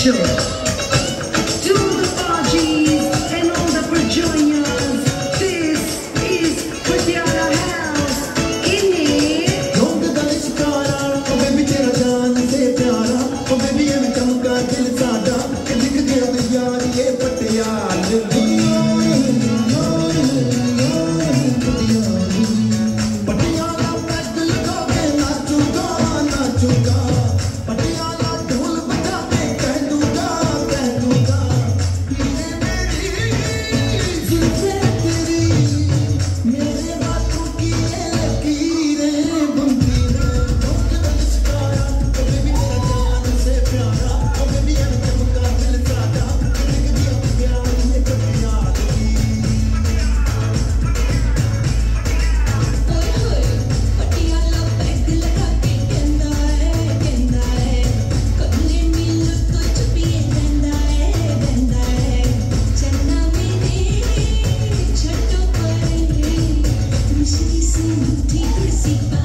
Special to the Fajis and all the Virginians. This is Patiala House. In it. Oh baby, tera jaan se pyara. Oh baby, ye chamka dil sada. Likh gaya yaar ye Patiala. Patiala peg laga ke naachunga, naachunga. Patiala dhol baja ke keh dunga, keh dunga. ये Mary जुल्फें तेरी, मेरे हाथों की ये लकीरें बुनती है। ढोंग दा लिश्कारा, ओ baby तेरा जान से प्यारा। ओ बेबी ये चमका दिल सादा, लिख दिया प्यार ये पटियाला। ओए होए पटियाला पैग लगा के कहंदा है, कहंदा है। कल्ले नी लुक छुपीए बहंदा है, बहंदा है। चन्ना मेरे छड्डो परे, मिश्री सी मुट्ठी कुर्सी पा